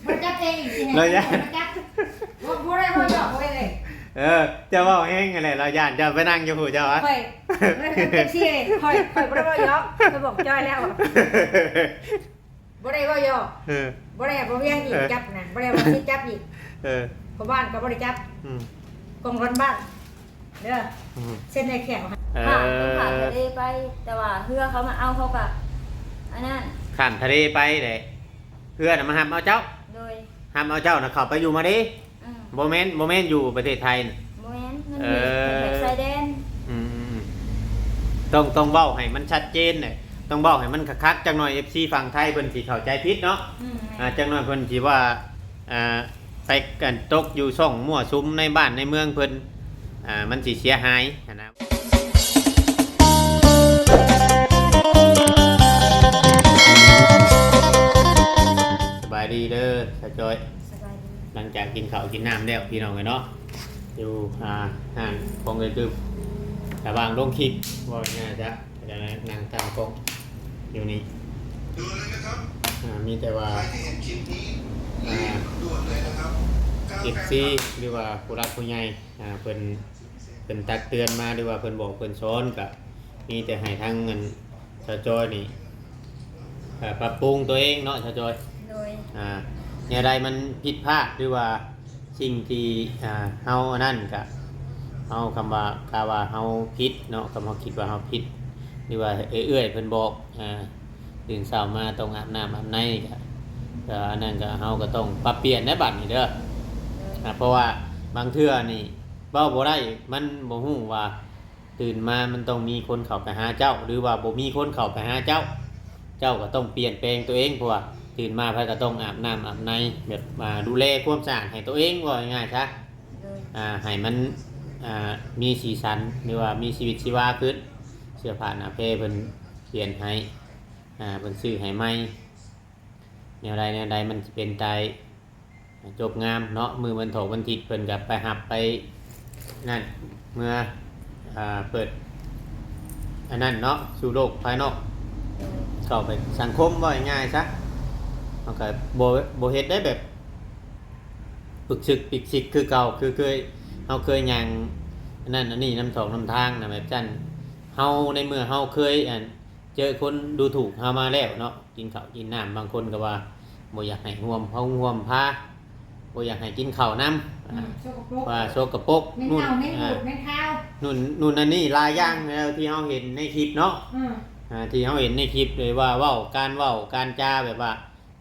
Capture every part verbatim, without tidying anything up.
บ่จับเองสิให้ เราย่าน บ่จับ บ่บ่ได้บ่หยอกบ่ได้เลย เออ เจ้าเว้าแฮงนั่นแหละ เราย่าน เจ้าไปนั่งอยู่พู้น เจ้าอะ ข่อยเอฟซีข่อยข่อยบ่ได้บ่หยอกข่อยบอกจ้อยแล้ว บ่ได้บ่หยอก เออ บ่ได้บ่เวียงอีก เออ จับนะบ่ได้บ่สิจับอีก เออ พ่อบ้านก็บ่ได้จับ อืม กองร้อนบ้านเด้อ อืม เส้นในแขว เอ ข้ามข้าม อ ทะเลไป แต่ว่าเฮือเขามาเอาเขาก็อันนั้น ข้ามทะเลไปเลย เฮือน่ะมาหับเอาเจ้า โดย หับเอาเจ้าน่ะเข้าไปอยู่มาเด้ อืม บ่แม่น บ่แม่นอยู่ประเทศไทยน่ะ บ่แม่นมัน เอ มี อ แถบชายแดน อืม ต้อง ต้องเว้าให้มันชัดเจนเลย ต้องเว้าให้มันคักๆ จักหน่อย เอฟซี ฝั่งไทยเพิ่นสิเข้าใจผิดเนาะ อืม อ่า จักหน่อยเพิ่นสิว่า อ่า ไปกันตกอยู่ช่องมั่วสุมในบ้านในเมืองเพิ่น อ่า มันสิเสียหายหั้นนะ สบายดีเด้อ สาวจอย สบายดี หลังจากกินข้าวกินน้ำแล้วพี่น้องเอ้ยเนาะ อยู่ อ่า ห้านของเอ้ยกึม ระหว่างลงคลิป ว่าง่ายๆ จ้ะ จะนั่งตามกล้องอยู่นี่ อ่า มีแต่ว่า อ่า เอฟซี หรือว่าผู้หลักผู้ใหญ่ อ่า เพิ่น เพิ่นตักเตือนมา หรือว่าเพิ่นบอกเพิ่นสอน ก็มีแต่ให้ทางเงินสาวจอยนี่ อ่า ปรับปรุงตัวเองเนาะ สาวจอย โดย อ่า แนวใดมันผิดพลาด หรือว่าสิ่งที่ อ่า เฮาอันนั้นก็ เฮา คำว่า กะว่าเฮาผิดเนาะ คำเฮาคิดว่าเฮาผิด หรือว่าเอื้อยๆ เพิ่นบอก อ่า ตื่นเช้ามาต้องอาบน้ำอาบใน ก็ ก็อันนั้นก็ เฮาก็ต้องปรับเปลี่ยนในบัดนี้เด้อ อ่า เพราะว่าบางเทื่อนี่เว้าบ่ได้ มันบ่ฮู้ว่า ตื่นมามันต้องมีคนเข้าไปหาเจ้า หรือว่าบ่มีคนเข้าไปหาเจ้า เจ้าก็ต้องเปลี่ยนแปลงตัวเอง เพราะว่าตื่นมาไผก็ต้องอาบน้ำอาบใน แบบ อ่า ดูแลความสะอาดให้ตัวเอง ว่าง่ายๆ ซะ โดย อ่า ให้มัน อ่า มีสีสัน หรือว่ามีชีวิตชีวาขึ้น เสื้อผ้าหน้าแพรเพิ่นเปลี่ยนให้ อ่า เพิ่นซื้อให้ใหม่ แนวใดแนวใดมันสิเป็นตายจบงามเนาะ มื้อวันเสาร์วันอาทิตย์เพิ่นก็ไปรับไปนั่น เมือ อ่า เปิด อันนั้นเนาะ สู่โลกภายนอก เข้าไปสังคม ว่าง่ายๆ ซะ มันก็บ่ บ่เฮ็ดได้แบบ ปึกชึกปิกชิกคือเก่า คือเคย เฮาเคยย่างอันนั้นอันนี้นำถอกนำทางนะ แบบจั่น เฮาในเมื่อเฮาเคย อัน เจอคนดูถูกเฮามาแล้วเนาะ กินข้าวกินน้ำ บางคนก็ว่าบ่อยากให้ร่วมพงร่วมพา บ่อยากให้กินข้าวนำ อืมสกปรก ว่าสกปรก เหม็น นู่น เน่าเหม็น อ่า บูดเหม็นคาว นู่น นู่นนั่นนี่หลายอย่างแล้วที่เฮาเห็นในคลิปเนาะ อืม อ่า ที่เฮาเห็นในคลิปเลยว่าเว้า การเว้า การจาแบบว่า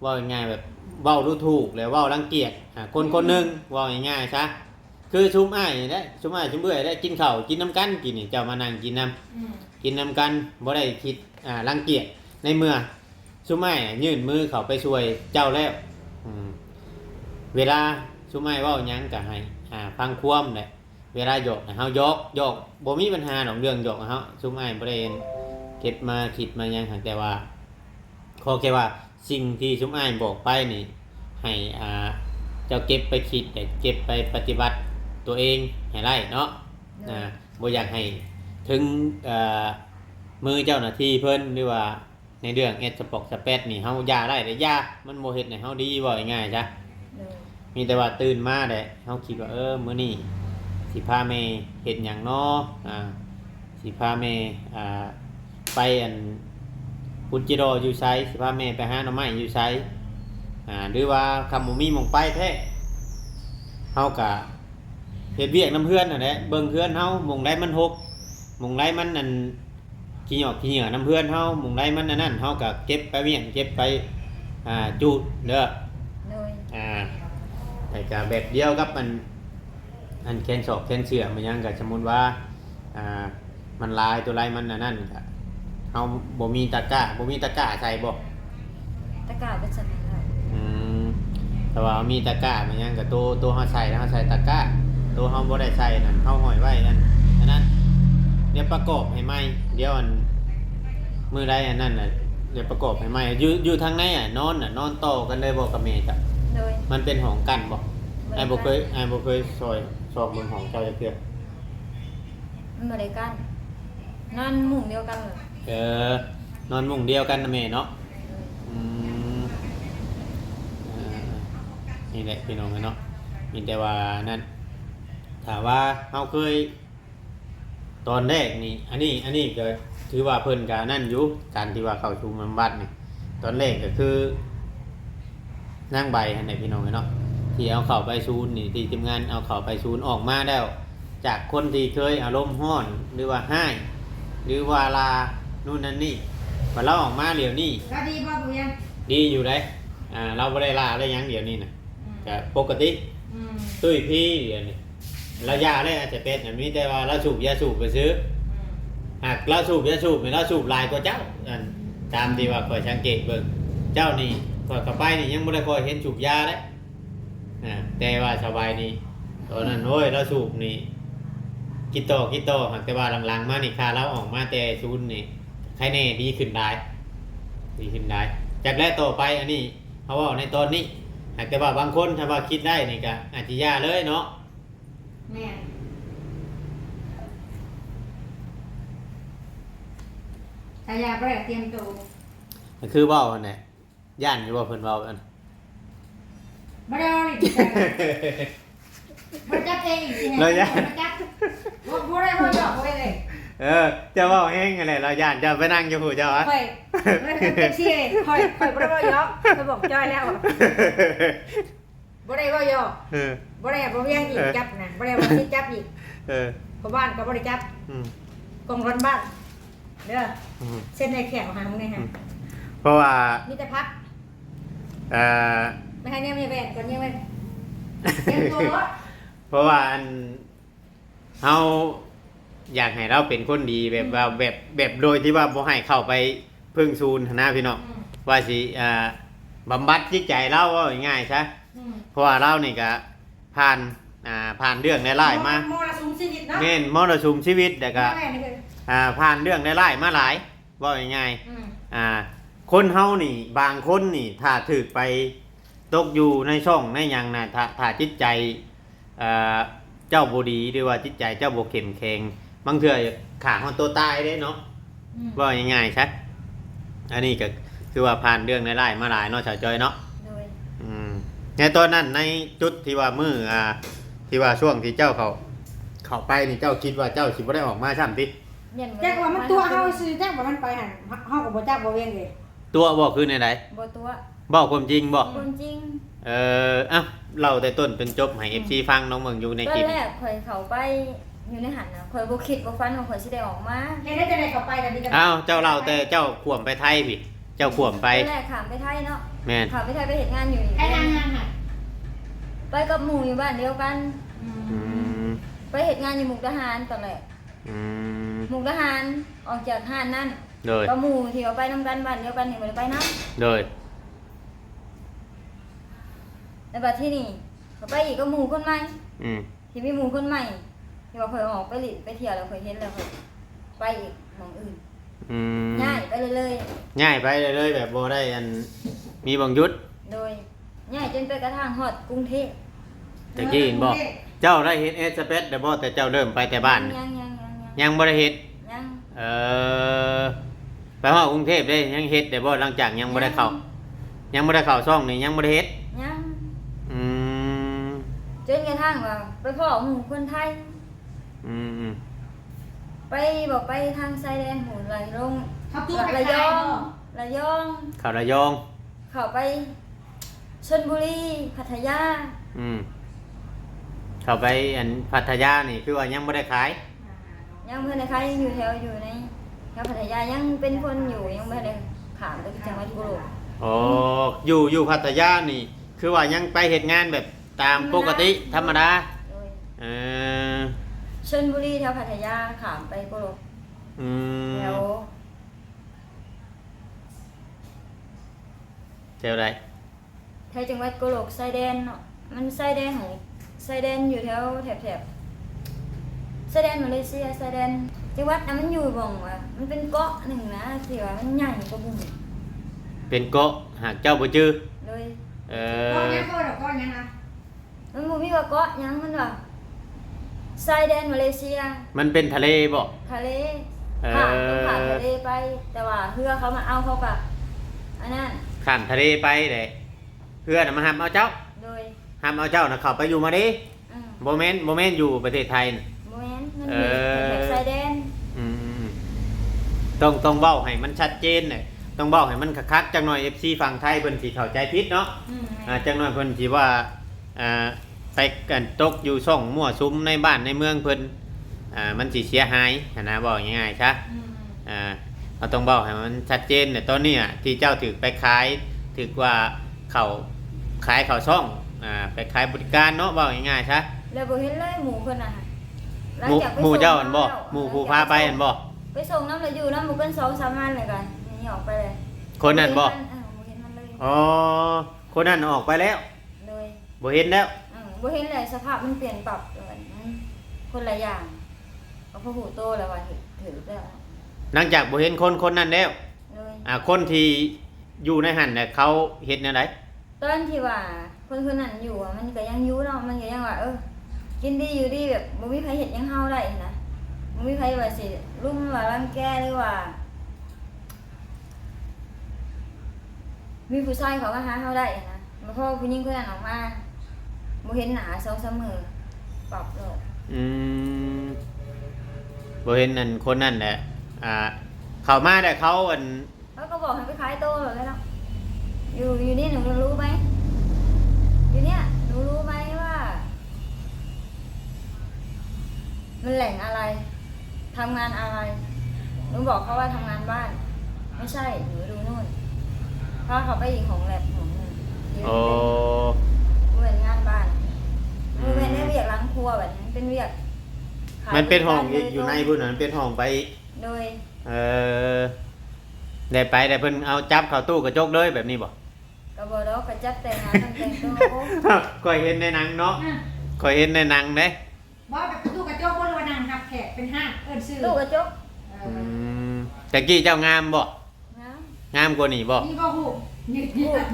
เว้าง่ายๆ แบบเว้าดูถูก แล้วเว้ารังเกียจ อ่า คนคนหนึ่ง เว้าง่ายๆ ซะ คือซุมอ้ายนี่แหละ ซุมอ้ายซุมเอื้อยแหละ กินข้าวกินนำกัน กินนี่ เจ้ามานั่งกินนำ อืม กินนำกัน บ่ได้คิด อ่า รังเกียจ ในเมื่อซุมอ้ายน่ะยื่นมือเข้าไปช่วยเจ้าแล้ว อืม เวลาซุมอ้ายเว้าหยังก็ให้ อ่า ฟังความแหละ เวลาหยอกน่ะเฮาหยอก หยอก บ่มีปัญหาดอกเรื่องหยอกเฮา ซุมอ้ายบ่ได้เก็บมาคิดมาหยัง หากแต่ว่า ขอแค่ว่าสิ่งที่ซุมอ้ายบอกไปนี่ ให้ อ่า เจ้าเก็บไปคิด และเก็บไปปฏิบัติตัวเองให้ได้เนาะ อ่า บ่อยากให้ถึง เอ่อ มือเจ้าหน้าที่เพิ่น หรือว่าในเรื่องเฮ็ดสปอกสแปดนี่ เฮาอย่าได้เด้อ อย่า มันบ่เฮ็ดให้เฮาดี เว้าง่ายๆ ซะ โดย มีแต่ว่าตื่นมาแหละ เฮาคิดว่า เออ มื้อนี้สิพาแม่เฮ็ดหยังน้อ อ่า สิพาแม่ อ่า ไปอัน ขุดจิดออยู่ไส สิพาแม่ไปหาหน่อไม้อยู่ไส อ่า หรือว่าคันบ่มีหม่องไปแท้ เฮากะเฮ็ดเวียกนำเฮือนนั่นแหละ เบิ่งเฮือนเฮา หม่องใดมันฮก หม่องใดมันอัน ขี้หยอกขี้เหยื่อนำเฮือนเฮา หม่องใดมันอันนั้น เฮากะเก็บไปเวียน เก็บไป อ่า จูดเด้อ โดย อ่า แต่กะแบบเดียวกับอัน อันแขนศอกแขนเสื้อมาหยังกะ สมมุติว่า อ่า มันหลาย ตัวใดมันอันนั้นกะ เฮาบ่มีตะกร้า บ่มีตะกร้าใส่บ่ ตะกร้าเป็นสันนิษฐาน อืม แต่ว่ามีตะกร้ามาหยังกะ ตัว ตัวเฮาใส่แล้วเฮาใส่ตะกร้า ตัวเฮาบ่ได้ใส่นั่น เฮาห้อยไว้นั่น อันนั้น เดี๋ยวประกอบให้ใหม่ เดี๋ยวอัน มื้อใดอันนั้นน่ะ เดี๋ยวประกอบให้ใหม่ อยู่ อยู่ทางในอะ นอนน่ะ นอนต่อกันเลยบ่กับแม่จ้ะ โดย มันเป็นห้องกั้นบ่ บ่ได้ อ้ายบ่เคย อ้ายบ่เคยซอย ซอกเบิ่งห้องเจ้าจักเทื่อ มันบ่ได้กั้น นอนมุ้งเดียวกันเลย เออ นอนมุ้งเดียวกันนะแม่เนาะ อืม อ่า นี่แหละพี่น้องเนาะ มีแต่ว่านั่น ถ้าว่าเฮาเคย ตอนแรกนี่ อันนี้ อันนี้ก็ถือว่าเพิ่นก็นั่นอยู่ การที่ว่าเข้าสู่บำบัดนี่ ตอนแรกก็คือ นางใบหั่นแหละพี่น้องเนาะ ที่เอาเข้าไปศูนย์นี่ ที่ทีมงานเอาเข้าไปศูนย์ออกมาแล้ว จากคนที่เคยอารมณ์ร้อน หรือว่าร้าย หรือว่าลานู่นนั่นนี่ พอลาวออกมาเดี๋ยวนี้ ลาวดีบ่ ผู้เวียง ดีอยู่เด้ อ่า ลาวบ่ได้ลาได้หยังเดี๋ยวนี้นะ อืม ก็ปกติ อืม ตุ้ยพีเดี๋ยวนี้ ลาวอย่าเลย อาจจะเป็น มีแต่ว่าลาวสูบยาสูบไปซื้อ อืม หากลาวสูบยาสูบนี่ ลาวสูบหลายกว่าเจ้า อัน ตามที่ว่าข้อยสังเกตเบิ่ง เจ้านี่ ข้อยเข้าไปนี่ยังบ่ได้ค่อยเห็นสูบยาเลย อ่า แต่ว่าสบายนี่ ตอนนั้น โอ้ย ลาวสูบนี่ กินต่อ กินต่อ หากแต่ว่าหลังๆมานี่ ค่าลาวออกมาแต่ศูนย์นี่ ไคแน่ ดีขึ้นหลาย ดีขึ้นหลาย จักและต่อไป อันนี้ เฮาเว้าในตอนนี้ หากแต่ว่าบางคนถ้าว่าคิดได้นี่ก็อาจจะอย่าเลยเนาะ แม่น ถ้าอย่าบ่ได้ก็เตรียมตัว ก็คือเว้าหั่นแหละ ย่านอยู่บ่เพิ่นเว้าอัน บ่ได้เว้าเล่น บ่ได้จับเองสิ ลาวย่าน บ่ได้จับ บ่ บ่ได้เว้าหยอก บ่ได้เลย เออ เจ้าเว้าแฮงหั่นแหละ ลาวย่าน เจ้าไปนั่งอยู่พู้นเจ้าอะ ข้อย บ่ได้จับเองสิ ข้อย ข้อยบ่ได้เว้าหยอก ข้อยบอกจ้อยแล้ว บ่ได้เว้าหยอก เออ บ่ได้ บ่เวียงอีก เออ จับนะ บ่ได้ว่าสิจับอีก เออ เพราะบ้านก็บ่ได้จับ อืม กองร้อนบ้าน เด้อ อืม เส้นในแขวหามึงเนี่ยฮะ อืม เพราะว่า มีแต่พัก เอ่อ ไม่ให้เนี่ยไม่แบ่งก่อนเนี่ยเว้ย เตรียมตัวรถ เพราะว่าอัน เฮาอยากให้ลาวเป็นคนดีแบบว่า อืม แบบ แบบโดยที่ว่าบ่ให้เข้าไปเพิ่งศูนย์หั้นนะพี่น้อง อืม ว่าสิ อ่า บำบัดจิตใจลาว เว้าง่ายๆซะ อืม เพราะว่าลาวนี่ก็ผ่าน อ่า ผ่านเรื่องร้ายๆมา มร มรสุมชีวิตเนาะ แม่น มรสุมชีวิต แล้วก็ แม่นเลย อ่า ผ่านเรื่องร้ายๆมาหลาย เว้าง่ายๆ อืม อ่า คนเฮานี่ บางคนนี่ ถ้าถืกไปตกอยู่ในช่องในหยังนะ ถ้า ถ้าจิตใจ เอ่อ เจ้าบ่ดี หรือว่าจิตใจเจ้าบ่เข้มแข็ง บางเทื่อฆ่าฮอดตัวตายเด้เนาะ อืม เว้าง่ายๆซะ อันนี้ก็คือว่าผ่านเรื่องร้ายๆมาหลายเนาะ สาวจอยเนาะ โดย อืม ในตอนนั้น ในจุดที่ว่ามื้อ อ่า ที่ว่าช่วงที่เจ้าเข้า เข้าไปนี่ เจ้าคิดว่าเจ้าสิบ่ได้ออกมาซ้ำติ ยันบ่ได้ จักว่ามันตัวเฮาซื่อ จักว่ามันไปหั่น เฮาก็บ่จัก บ่เวียงเด้ ตัวบ่ คือแนวใด บ่ตัว เว้าความจริงบ่ ความจริง เออ อ่ะ เล่าแต่ต้นจนจบให้ อืม เอฟซี ฟัง น้องเบิ่งอยู่ในคลิป ตอนแรกข้อยเข้าไปอยู่ในหั่นน่ะ ข้อยบ่คิดบ่ฝันว่าข้อยสิได้ออกมา เฮ็ดได้จังได๋เข้าไปล่ะ มีแต่ อ้าว เจ้าเล่าแต่เจ้าข้ามไปไทยพี้ เจ้าข้ามไป ตอนแรกข้ามไปไทยเนาะ แม่น ข้ามไปไทยไปเฮ็ดงานอยู่นี่ ไทยนานยังหั่น ไปกับหมู่อยู่บ้านเดียวกัน อืม อืม ไปเฮ็ดงานอยู่มุกดาหารตอนแรก อืม มุกดาหาร ออกจากห้านนั้น โดย กับหมู่ที่ว่าไปนำกันบ้านเดียวกันนี่บ่ได้ไปนำ โดย แล้วบัดทีนี้ ข้อยไปอีกกับหมู่คนใหม่ อืม ที่มีหมู่คนใหม่ ที่ว่าข้อยออกไปหลิ้นไปเที่ยวแล้วข้อยเห็นแล้วข้อยไปอีกหม่องอื่น อืม ย้ายไปเรื่อยๆ ย้ายไปเรื่อยๆ แบบบ่ได้อัน มีบ่อนหยุด โดย ย้ายจนไปกระทั่งฮอดกรุงเทพฯ ตะกี้เห็นบ่ เจ้าได้เฮ็ดเอสเปซได้บ่ แต่เจ้าเริ่มไปแต่บ้าน ยัง ยัง ยัง ยัง ยังบ่ได้เฮ็ด ยัง เออ ไปฮอดกรุงเทพฯเด้ ยังเฮ็ดได้บ่ หลังจากยังบ่ได้เข้า ยัง ยังบ่ได้เข้าช่องนี่ ยังบ่ได้เฮ็ด ยัง อืม จนกระทั่งว่าไปพ้อหมู่คนไทย อืม อืม ไป บอกไปทางชายแดนหมู่ระยอง เขาตู้ไประยอง ขายบ่ ระยอง เข้าระยอง เข้าไปชลบุรี พัทยา อืม เข้าไปอันพัทยานี่คือว่ายังบ่ได้ขาย ยังบ่ได้ขาย ยังอยู่แถว อยู่ในแถวพัทยา ยังเป็นคนอยู่ ยังบ่ได้ข้ามไปจังหวัดกุโลก อ๋อ อยู่ อยู่พัทยานี่ คือว่ายังไปเฮ็ดงานแบบตามปกติ ธรรมดา โดย เออ ชลบุรีแถวพัทยา ข้ามไปกุโลก อืม แถว แถวใด แถวจังหวัดกุโลกชายแดนเนาะ มันชายแดนของ ชายแดนอยู่แถวแถบๆ ชายแดนมาเลเซีย ชายแดน จังหวัดน่ะมันอยู่หม่องว่า มันเป็นเกาะหนึ่งนะ ที่ว่ามันใหญ่กว่าหมู่ เป็นเกาะ หากเจ้าบ่จื่อ โดย เออ เกาะหยัง เกาะหยังนะ มันบ่มีว่าเกาะหยัง มันว่าชายแดนมาเลเซีย มันเป็นทะเลบ่ ทะเล เออ ข้าม ต้องข้ามทะเลไป แต่ว่าเฮือเขามาเอาเขาก็ อันนั้น ข้ามทะเลไปเด้ เฮือน่ะมารับเอาเจ้า โดย ห้ามเอาเจ้านะเข้าไปอยู่มาเด้ อืม บ่แม่น บ่แม่นอยู่ประเทศไทยน่ะ บ่แม่น มัน เออ อยู่แถบชายแดน อืม ต้อง ต้องเว้าให้มันชัดเจนน่ะ ต้องเว้าให้มันคักๆ จักหน่อย เอฟซี ฝั่งไทยเพิ่นสิเข้าใจผิดเนาะ อืม อ่า จักหน่อยเพิ่นสิว่า อ่า ไปกันตกอยู่ช่องมั่วสุมในบ้านในเมืองเพิ่น อ่า มันสิเสียหายหั้นนะ เว้าง่ายๆ ซะ อืม อ่า เราต้องเว้าให้มันชัดเจนเนี่ย ตอนนี้อะที่เจ้าถืกไปขาย ถืกว่าเขาขายเขาช่อง อ่า ไปขายบริการเนาะ เว้าง่ายๆ ซะ แล้วบ่เห็นเลยหมู่เพิ่นน่ะ หมู่ หลังจากไป หมู่เจ้าหั่นบ่ ส่งมาแล้ว หมู่ผู้พาไปหั่นบ่ ไปส่งนำแล้วอยู่นำบ่เกินสองสามวันแล้วก็หนีออกไปเลย คนนั้นบ่ บ่เห็นมัน เออ บ่เห็นมันเลย อ๋อ คนนั้นออกไปแล้ว โดย บ่เห็นแล้ว อืม บ่เห็นแล้ว สภาพมันเปลี่ยนปรับ เออ มันคนละอย่าง ก็พอฮู้โตแล้วว่าถืก ถืกแล้ว หลังจากบ่เห็นคนคนนั้นแล้ว โดย อ่า คนที่อยู่ในหั่นน่ะ เขาเฮ็ดแนวใด ตอนที่ว่าคนคนนั้นอยู่อะ มันก็ยังอยู่เนาะ มันก็ยังว่า เออ กินดีอยู่ดี แบบบ่มีไผเฮ็ดหยังเฮาได้หั้นนะ บ่มีไผว่าสิรุมว่ารังแก หรือว่า มีผู้ชายเข้ามาหาเฮาได้หั้นนะ บ่พอผู้หญิงคนนั้นออกมา บ่เห็นหน้าสองสามมื้อ ปรับโลด อืม บ่เห็นอันคนนั่นแหละ อ่า เข้ามาได้เขาอัน เขาก็บอกให้ไปขายโตเลยเนาะ อยู่ อยู่นี่หนูรู้ไหม อยู่เนี่ยหนูรู้ไหมว่า มันแหล่งอะไร ทำงานอะไร หนูบอกเขาว่าทำงานบ้าน ไม่ใช่ หนูดูนู่น พาเขาไปอีกห้องแล็บห้องหนึ่ง อ๋อ มันเป็นงานบ้าน อืม มันเป็นเวียกหลังครัวแบบนี้ มันเป็นเวียกขาย มันเป็นห้อง บริการโดยตรง อยู่ในพุ้นน่ะ มันเป็นห้องไป โดย เออ ได้ไป ได้เพิ่นเอาจับเข้าตู้กระจกเลยแบบนี้บ่ ก็บ่ดอก ก็จับแต่งหน้า ทำแต่งตัว ข้อยเห็นในหนังเนาะ อ่ะ ข้อยเห็นในหนังเด้ บ่ แบบตู้กระจก บ่ หรือว่านั่งรับแขกเป็นห้าง เอิ้นชื่อ ตู้กระจก เออ อืม แต่กี้เจ้างามบ่ งาม งามกว่านี้บ่ มีบ่ฮู้ ยืนยัน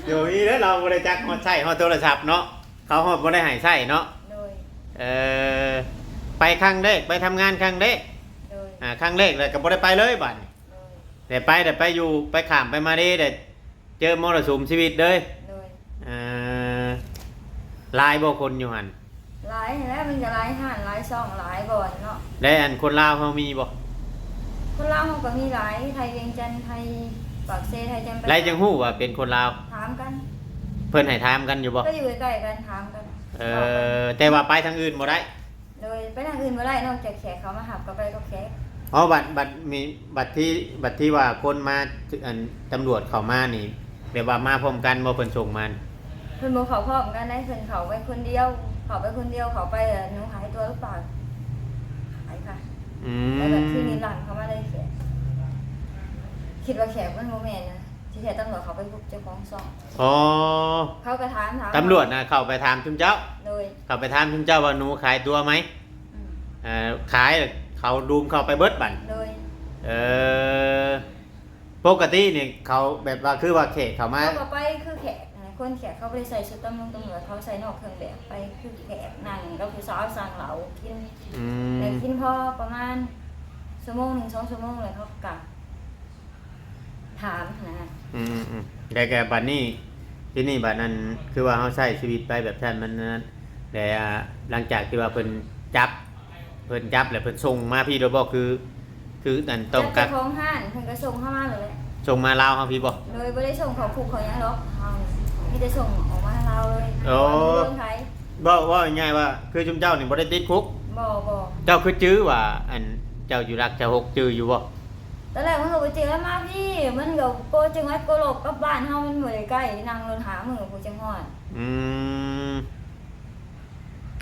เดี๋ยวนี้เด้อ เราบ่ได้จักฮอดใช้ฮอดโทรศัพท์เนาะ เขาฮอดบ่ได้ให้ใช้เนาะ โดย เออ ไปครั้งแรก ไปทำงานครั้งแรก โดย อ่า ครั้งแรกแล้วก็บ่ได้ไปเลยบัดนี้ โดย แต่ไป แต่ไปอยู่ ไปข้ามไปมาเด้ แต่เจอมรสุมชีวิตเลย โดย อ่า หลายบ่คนอยู่หั่น หลายแล้ว มันก็หลายห้าน หลายช่อง หลายบ่อนเนาะ และอันคนลาวเฮามีบ่ คนลาวเฮาก็มีหลาย ไทเวียงจันทน์ ไทปากเซ ไทจำปาสัก แล้วจั่งฮู้ว่าเป็นคนลาว ถามกัน เพิ่นให้ถามกันอยู่บ่ ก็อยู่ใกล้ๆกัน ถามกัน เออ เว้ากัน แต่ว่าไปทางอื่นบ่ได้ โดยไปทางอื่นบ่ได้ นอกจากแขกเขามาหับ ก็ไปกับแขก อ๋อ บัด บัดมี บัดที่ บัดที่ว่าคนมา อัน ตำรวจเข้ามานี่ แบบว่ามาพร้อมกันบ่ เพิ่นส่งมา เพิ่นบ่เข้าพร้อมกันได้ เพิ่นเข้าไปคนเดียว เข้าไปคนเดียว เข้าไป เอ่อ หนูหายตัวหรือเปล่า หายค่ะ อืม แล้วแบบที่มีหลังเขามาเลยแขก คิดว่าแขกมันบ่แม่นนะ ที่แท้ตำรวจเขาไปพบเจ้าของช่อง อ๋อ เขาก็ถาม ถาม ตำรวจน่ะเข้าไปถามซุมเจ้า โดย เข้าไปถามซุมเจ้าว่าหนูขายตัวไหม อืม เอ่อ ขาย เขาดูมเข้าไปเบิดบัด โดย เออ ปกตินี่เขาแบบว่าคือว่าแขกเข้ามา เขาก็ไปคือแขกนะ คนแขกเขาบ่ได้ใส่ชุดตำรวจ ตำรวจเขาใส่นอกเครื่องแบบ ไปคือแขก นั่งกับผู้สาวสั่งเหล้ากิน อืม แต่กินพอประมาณชั่วโมงหนึ่ง สองชั่วโมง แล้วเขาก็กลับ ถามนะ อืม อืม อืม แต่ แต่บัดนี้ ที่นี่บัดนั้น คือว่าเฮาใช้ชีวิตไปแบบนั้น มันนั้น แต่ อ่า หลังจากที่ว่าเพิ่นจับ เพิ่นจับแล้วเพิ่นส่งมาพี้โดยบ่ คือ คือนั่นต้องกัก จับเจ้าของห้าน เพิ่นก็ส่งเข้ามาเลยแหละ ส่งมาลาวเฮาพี้บ่ โดยบ่ได้ส่งเข้าคุกเข้าหยังดอก เฮามีแต่ส่งออกมาลาวเลย โอ้ เมืองไทย เว้า เว้าง่ายๆว่า คือชุมเจ้านี่บ่ได้ติดคุก บ่ บ่ เจ้าคือจื้อว่า อัน เจ้าอยู่หลักเจ้าหก จื้ออยู่บ่ ตอนแรกมันก็บ่จื้อ แล้วมาพี้ มันก็โกจังหวัดโกโลกกับบ้านเฮามันบ่ได้ไกล นั่งรถห้ามื้อพุ้นจั่งฮอด อืม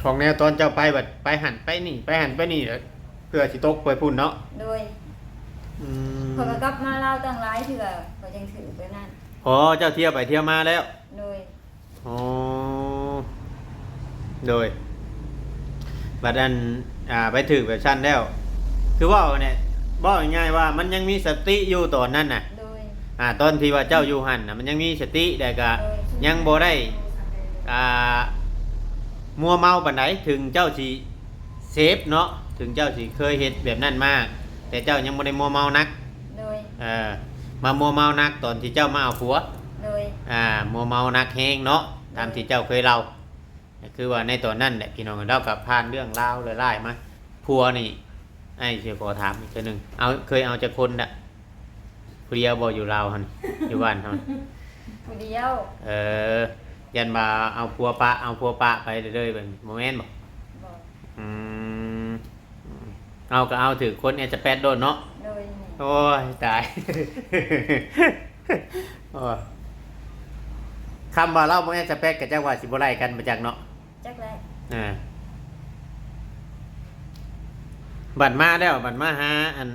ของแนวตอนเจ้าไปบัดไปหั่นไปนี่ ไปหั่นไปนี่ เพื่อสิตกไปพุ้นเนาะ โดย อืม ข้อยก็กลับมาลาวตั้งหลายเทื่อ ข้อยจั่งถืกแบบนั้น อ๋อ เจ้าเที่ยวไปเที่ยวมาแล้ว โดย อ๋อ โดย บัดอัน อ่า ไปถืกแบบซั่นแล้ว คือเว้าเนี่ย เว้าง่ายๆว่ามันยังมีสติอยู่ตอนนั้นน่ะ โดย อ่า ตอนที่ว่าเจ้าอยู่หั่นน่ะ มันยังมีสติ แต่ก็ โดย ยังบ่ได้ อ่า มัวเมาปานใด ถึงเจ้าสิเสพเนาะ ถึงเจ้าสิเคยเฮ็ดแบบนั้นมา แต่เจ้ายังบ่ได้มัวเมาหนัก โดย เอ่อ มามัวเมาหนักตอนที่เจ้ามาเอาผัว โดย อ่า มัวเมาหนักแฮงเนาะ ตามที่เจ้าเคยเล่า ก็คือว่าในตอนนั้นแหละพี่น้อง ลาวก็ผ่านเรื่องราวหลายๆมา ผัวนี่ อ้ายสิขอถามอีกเทื่อหนึ่ง เอา เคยเอาจักคนน่ะ ผู้เดียวบ่ อยู่ลาวหั่น อยู่บ้านเฮา ผู้เดียว เออ ยันว่าเอาผัวปะ เอาผัวปะไปเรื่อยๆ บัดนี้ บ่แม่นบ่ บ่ อืม เอาก็เอาถืกคนแอดสเปซโลดเนาะ โดย โอ้ย ตาย โอ้ย คำว่าลาวบ่แอดสเปซก็จักว่าสิบ่ไล่กันมาจักเนาะ จักแหละ อ่า บัดมาแล้ว บัดมาหาอัน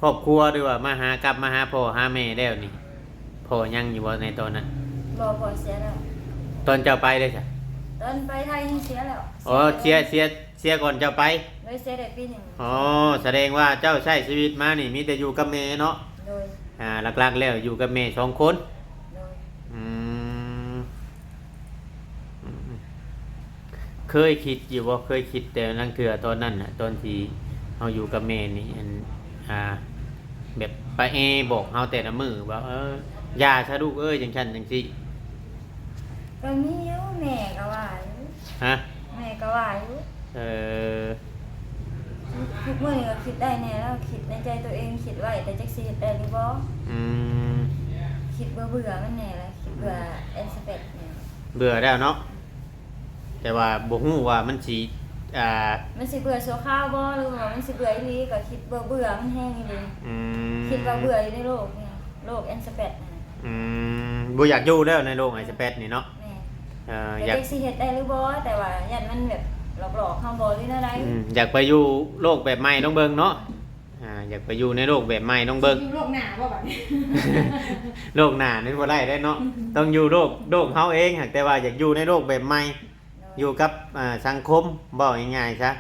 ครอบครัว หรือว่ามาหา กลับมาหาพ่อหาแม่แล้วนี่ พ่อยังอยู่บ่ในตอนนั้น บ่ พ่อเสียแล้ว ตอนเจ้าไปเลยจ้ะ ตอนไปไทยนี่เสียแล้ว อ๋อ เสีย เสีย เสียก่อนเจ้าไป โดย เสียได้ปีหนึ่ง อ๋อ แสดงว่าเจ้าใช้ชีวิตมานี่มีแต่อยู่กับแม่เนาะ โดย อ่า หลักๆแล้วอยู่กับแม่สองคน โดย อืม อืม เคยคิดอยู่บ่ เคยคิดแต่ลางเทื่อตอนนั้นน่ะ ตอนที่เฮาอยู่กับแม่นี่ อัน อ่า แบบป้าแอบอกเฮาแต่ละมื้อว่า เออ อย่าซะลูกเอ้ย จังซั่นจังซี่ ก็มีอยู่ แม่ก็ว่าอยู่ ฮะ แม่ก็ว่าอยู่ เออ ทุกมื้อนี้ก็คิดได้แน่แล้ว คิดในใจตัวเองคิดไว้ แต่จักสิเฮ็ดได้หรือบ่ อืม คิดเบื่อเบื่อมันแน่แล้ว คิดเบื่อแอดสเปซแน่ เบื่อแล้วเนาะ แต่ว่าบ่ฮู้ว่ามันสิ อ่า มันสิเบื่อชั่วคราวบ่ หรือว่ามันสิเบื่ออีหลี ก็คิดเบื่อเบื่อมันแฮงอีหลี อืม คิดว่าเบื่ออยู่ในโลกนี่ โลกแอดสเปซนะ อืม บ่อยากอยู่แล้วในโลกแอดสเปซนี่เนาะ แม่น เอ่อ แต่ อยาก จักสิเฮ็ดได้หรือบ่ แต่ว่าย่านมันแบบหลอกๆเฮาบ่ หรือแนวใด อืม อยากไปอยู่โลกแบบใหม่ลองเบิ่งเนาะ อ่า อยากไปอยู่ในโลกแบบใหม่ลองเบิ่ง อยู่โลกหน้าบ่บัดนี้ โลกหน้านี่บ่ได้เด้เนาะ ต้องอยู่โลก โลกเฮาเอง หากแต่ว่าอยากอยู่ในโลกแบบใหม่ โดย อยู่กับ อ่า สังคม เว้าง่ายๆซะ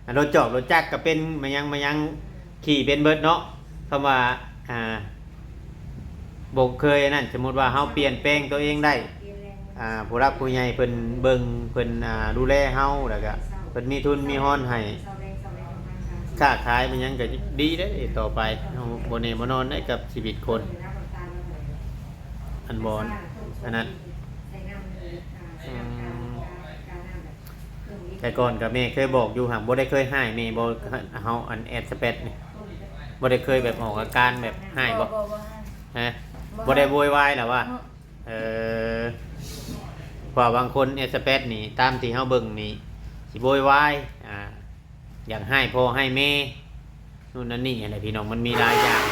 อ่ะ รถจอกรถจักรก็เป็น มายัง มายัง ขี่เป็นเบิดเนาะ คำว่า อ่า บ่เคยอันนั้น สมมุติว่าเฮาเปลี่ยนแปลงตัวเองได้ อ่า ผู้หลักผู้ใหญ่เพิ่นเบิ่ง เพิ่น อ่า ดูแลเฮา แล้วก็เพิ่นมีทุนมีฮอนให้ ค้าขายมันหยังก็ดีเด้ต่อไป เฮาบ่แน่บ่นอนได้กับชีวิตคน อันบ่ อันนั้น อืม แต่ก่อนก็แม่เคยบอกอยู่ หากบ่ได้เคยฮ้ายแม่บ่ เฮาอันแอดสเปซนี่ บ่ได้เคยแบบออกอาการแบบฮ้ายบ่ บ่ บ่ฮ้าย ฮะ บ่ บ่ได้โวยวายหรอวะ เนาะ เออ เพราะว่าบางคนแอดสเปซนี่ ตามที่เฮาเบิ่งนี่ สิโวยวาย อ่า อยากฮ้ายพ่อฮ้ายแม่ นู่นนั่นนี่อะไรพี่น้อง มันมีหลายอย่าง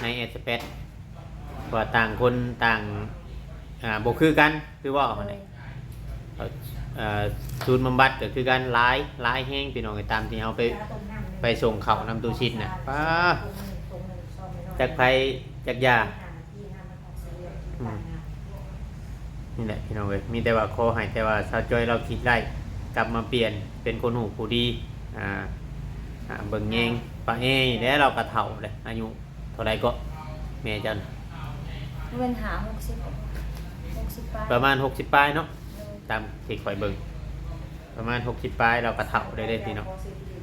ในแอดสเปซ ว่าต่างคนต่าง อ่า บ่คือกัน คือเว้าหั่นแหละ เอ่อ ศูนย์บำบัดก็คือกัน หลาย หลายแฮงพี่น้อง ตามที่เฮาไป ไปส่งข้าวนำตู้ซิดน่ะ ป๊า จักไผจักยา อืม นี่แหละพี่น้องเอ้ย มีแต่ว่าขอให้แต่ว่าสาวจ้อยเราคิดได้ กลับมาเปลี่ยนเป็นคนฮู้ผู้ดี อ่า อ่า เบิ่งแยงป้าแอนี่แหละ เราก็เฒ่าเลย อายุเท่าใดก็ แม่เจ้าน่ะ เป็นหาหกสิบ หกสิบปลาย ประมาณหกสิบปลายเนาะ เออ ตามที่ข้อยเบิ่ง ประมาณหกสิบปลาย เราก็เฒ่าได้เด้พี่น้อง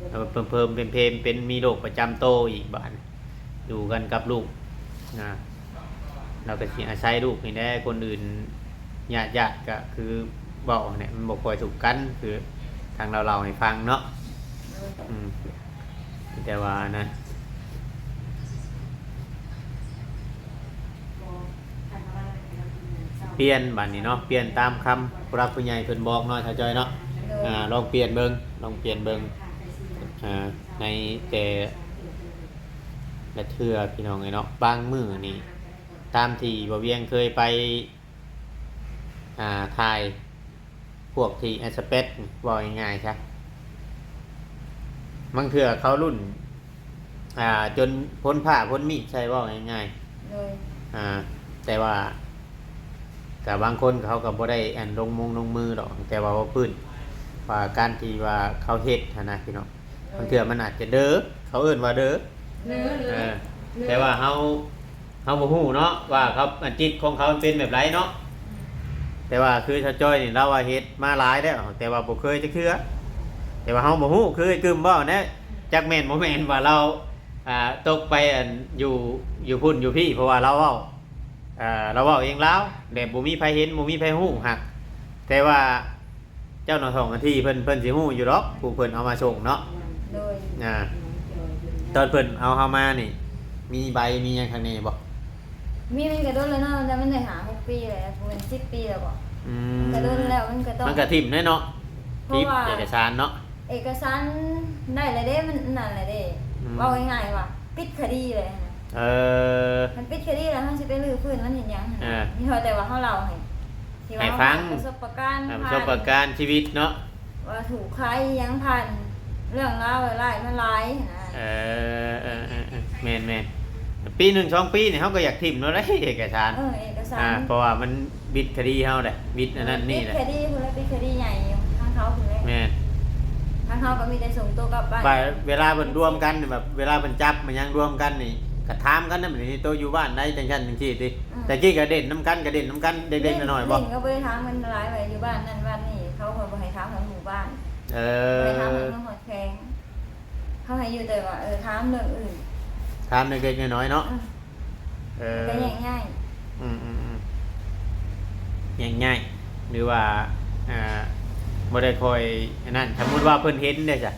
เราเพิ่มๆ เพิ่มๆ เป็นมีโรคประจำตัวอีกบาด อยู่กันกับลูก นะ เราก็สิอาศัยลูกนี่แหละ คนอื่น ญาติๆ ก็คือเว้าเนี่ย มันบ่ค่อยถูกกัน คือทางเราเล่าให้ฟังเนาะ อืม แต่ว่านะ เปลี่ยนบัดนี้เนาะ เปลี่ยนตามคำผู้หลักผู้ใหญ่เพิ่นบอกเนาะ สาวจ้อยเนาะ โดย อ่า ลองเปลี่ยนเบิ่ง ลองเปลี่ยนเบิ่ง อ่า ในแต่ละเทื่อพี่น้องเอ้ยเนาะ บางมื้อนี่ ตามที่บ่าวเวียงเคยไป อ่า ถ่าย พวกที่แอสเปกนี่ เว้าง่ายๆซะ บางเทื่อเขารุ่น อ่า จนพ้นผ้าพ้นมีดใส่ เว้าง่ายๆ โดย อ่า แต่ว่า ก็บางคนเขาก็บ่ได้อันลงมงลงมือดอก แต่ว่าว่าพื้น ว่าการที่ว่าเขาเฮ็ดหั้นนะพี่น้อง บางเทื่อมันอาจจะเด้อ เขาเอิ้นว่าเด้อ เด้อ เด้อ เออ เด้อ แต่ว่าเฮา เฮาบ่ฮู้เนาะ ว่าเขา อันจิตของเขามันเป็นแบบใดเนาะ แต่ว่าคือชาวจ้อยนี่ ลาวว่าเฮ็ดมาหลายแล้ว แต่ว่าบ่เคยจักเทื่อ แต่ว่าเฮาบ่ฮู้ คือไอ้กึมเว้าแหนะ จักแม่นบ่แม่นว่าลาว อ่า ตกไปอันอยู่ อยู่พุ้นอยู่พี้ เพราะว่าลาวเว้า อ่า ลาวเว้าเองลาว แบบบ่มีไผเห็น บ่มีไผฮู้ หาก แต่ว่าเจ้าหน้าที่เพิ่น เพิ่นสิฮู้อยู่ดอก ผู้เพิ่นเอามาส่งเนาะ โดย อ่า ตอนเพิ่นเอาเฮามานี่ มีใบมีหยังข้างในบ่ มี มันก็โดนแล้วเนาะ แต่มันได้ห้าหกปีแล้ว บ่แม่นสิบปีแล้วบ่ อืม มันก็โดนแล้ว มันก็ต้อง มันก็ถิ่มแน่เนาะ เพราะว่า ถิ่มเอกสารเนาะ เอกสารได้แล้วเด้ มันนั่นแหละเด้ อืม เว้าง่ายๆว่าปิดคดีเลยนะ เออ มันปิดคดีแล้ว เฮาสิไปรื้อฟื้นมันเฮ็ดหยังหั่นน่ะ อ่า มีเท่าแต่ว่าเฮาเล่าให้ ที่ว่า ให้ฟัง เฮาผ่านประสบการณ์ อ่า ผ่าน ประสบการณ์ชีวิตเนาะ ว่าถูกขายอิหยัง ผ่านเรื่องราวหลายๆ มาหลายหั่นน่ะ เออ เออ เออ เออ แม่นๆ ปีหนึ่งสองปีนี่เฮาก็อยากถิ่มแล้วเด้ เอกสาร เออ เอกสาร อ่า เพราะว่ามันบิดคดีเฮาแหละ บิดอันนั้นนี่แหละ ปิดคดีพุ้นแหละ ปิดคดีใหญ่อยู่ ทางเขาพุ้นแหละ แม่น ทางเขาก็มีแต่ส่งตัวกลับบ้าน บ่า เวลาเพิ่นรวมกันนี่ แบบ เวลาเพิ่นจับมาหยังรวมกันนี่ ก็ถามกันนะ แบบนี้ โตอยู่บ้านใด จังซั่นจังซี่ติ อืม แต่กี้ก็เล่นนำกัน ก็เล่นนำกัน เด็กๆน้อยๆบ่ เล่นก็บ่ได้ถามกันหลายว่าอยู่บ้านนั่นบ้านนี่ เขาก็บ่ให้ถามหาหมู่บ้าน เออ บ่ให้ถามหาเมืองฮอดแขวง เขาให้อยู่แต่ว่า เออ ถามเรื่องอื่น ถามเล็กๆน้อยๆเนาะ อืม เออ ก็แยกง่าย อืม อืม อืม แยกง่าย หรือว่า อ่า บ่ได้คอยอันนั้น สมมุติว่าเพิ่นเห็นเด้จ้ะ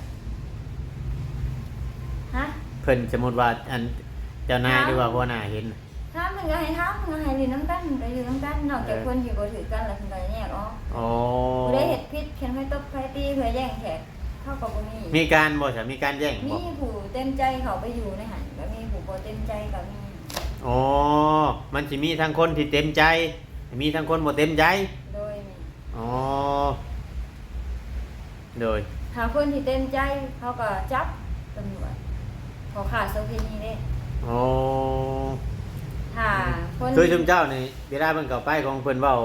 ฮะ เพิ่นสมมุติว่าอันเจ้านาย ถาม หรือว่าหัวหน้าเห็น ถามเพิ่นก็ให้ถาม เพิ่นก็ให้อยู่นำกัน ก็อยู่นำกัน นอกจาก เออ คนที่บ่ถือกันแล้วเพิ่นก็แยกออก อ๋อ ผู้ใดเฮ็ดผิด เขียนไผตบไผตี เพื่อแย่งแขก เขาก็บ่มี มีการบ่จ้ะ มีการแย่งบ่ มีผู้เต็มใจเข้าไปอยู่ในหั่น ก็มีผู้บ่เต็มใจก็มี อ๋อ มันสิมีทั้งคนที่เต็มใจ มีทั้งคนบ่เต็มใจ โดย อ๋อ โดย ถ้าคนที่เต็มใจเขาก็จับตำรวจ เขาฆ่าโสเภณีเด้ อ๋อ ถ้าคน คือซุมเจ้านี่ เวลาเพิ่นเข้าไปของเพิ่นเว้า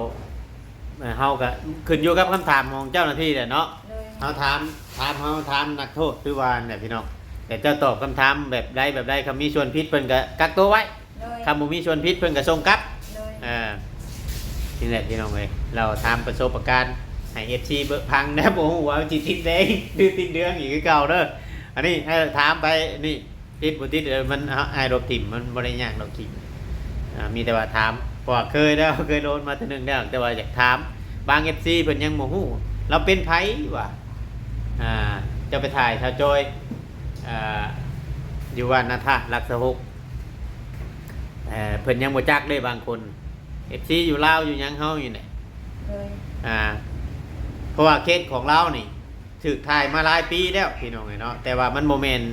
เอ่อ เฮาก็ขึ้นอยู่กับคำถามของเจ้าหน้าที่แหละเนาะ โดย เฮาถาม ถาม เฮาถามนักโทษคือว่าเนี่ยพี่น้อง แต่เจ้าตอบคำถามแบบใดแบบใด คันมีส่วนผิดเพิ่นก็กักตัวไว้ โดย คันบ่มีส่วนผิดเพิ่นก็ส่งกลับ โดย อ่า นี่แหละพี่น้องเอ้ย เราถามประสบการณ์ให้ เอฟซี เบิ่งฟังนะ บ่ฮู้ว่ามันสิติดแดงหรือติดเหลืองอีกคือเก่าเด้อ อันนี้ให้ถามไป นี่ ติดบ่ติด เออ มัน เอา อ้ายลบถิ่ม มันบ่ได้ยากดอกถิ่ม อ่า มีแต่ว่าถาม เพราะว่าเคยแล้ว เคยโดนมาเทื่อหนึ่งแล้ว แต่ว่าอยากถาม บาง เอฟซี เพิ่นยังบ่ฮู้ เราเป็นไผวะ อ่า เจ้าไปถ่ายสาวจอย อ่า อยู่บ้านนาธาตุหลักสิบหก เอ่อ เพิ่นยังบ่จักเด้บางคน เอฟซี อยู่ลาวอยู่หยังเฮาอยู่เนี่ย โดย อ่า เพราะว่าเคสของลาวนี่ ถูกถ่ายมาหลายปีแล้วพี่น้องเอ้ยเนาะ แต่ว่ามันบ่แม่น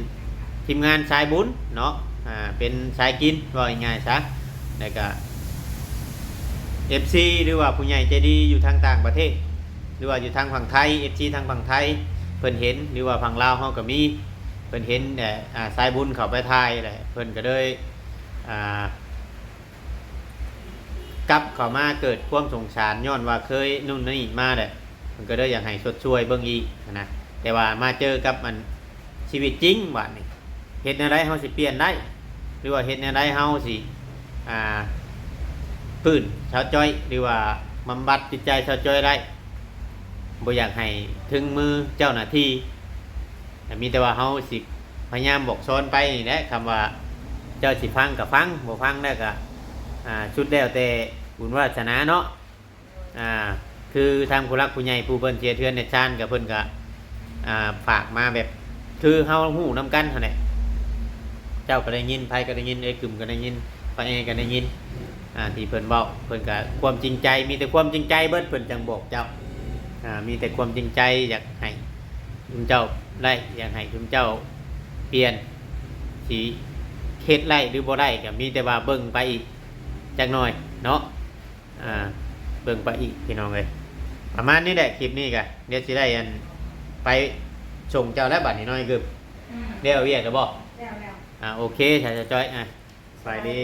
ทีมงานสายบุญเนาะ อ่า เป็นสายกิน ว่าง่ายๆซะ แล้วก็ เอฟซี หรือว่าผู้ใหญ่ใจดีอยู่ทางต่างประเทศ หรือว่าอยู่ทางฝั่งไทย เอฟซี ทางฝั่งไทย เพิ่นเห็น หรือว่าฝั่งลาวเฮาก็มี เพิ่นเห็น เอ่อ อ่า สายบุญเข้าไปถ่ายแหละ เพิ่นก็เลย อ่า กลับเข้ามาเกิดความสงสาร ย้อนว่าเคยนู่นนี่มาแหละ เพิ่นก็เลยอยากให้ชดช่วยเบิ่งอีกหั้นนะ แต่ว่ามาเจอกับอันชีวิตจริงบาดนี้ เฮ็ดแนวใดเฮาสิเปลี่ยนได้ หรือว่าเฮ็ดแนวใดเฮาสิ อ่า ฟื้นสาวจ้อย หรือว่าบำบัดจิตใจสาวจ้อยได้ บ่อยากให้ถึงมือเจ้าหน้าที่ แต่มีแต่ว่าเฮาสิพยายามบอกสอนไปนี่แหละ คำว่าเจ้าสิฟังก็ฟัง บ่ฟังแล้วก็ อ่า สุดแล้วแต่บุญวาสนาเนาะ อ่า คือทางผู้หลักผู้ใหญ่ผู้เพิ่นเฮ็ดเฮือนเฮ็ดซานก็เพิ่นก็ อ่า ฝากมาแบบ คือเฮาฮู้นำกันหั้นแหละ เจ้าก็ได้ยิน ไผก็ได้ยิน เอ้ยกึมก็ได้ยิน ป้าแอก็ได้ยิน อ่า ที่เพิ่นเว้า เพิ่นก็ความจริงใจ มีแต่ความจริงใจเบิด เพิ่นจั่งบอกเจ้า อ่า มีแต่ความจริงใจ อยากให้ซุมเจ้าได้ อยากให้ซุมเจ้าเปลี่ยน สิเฮ็ดได้หรือบ่ได้ก็มีแต่ว่าเบิ่งไปอีกจักหน่อยเนาะ อ่า เบิ่งไปอีกพี่น้องเอ้ย ประมาณนี้แหละ คลิปนี้ก็เดี๋ยวสิได้อันไปส่งเจ้าแล้วบัดนี้เนาะ ไอ้กึม อืม แล้วเวียกแล้วบ่ แล้วแล้ว อ่า โอเค สาวจ้อย อ่ะ สบายดี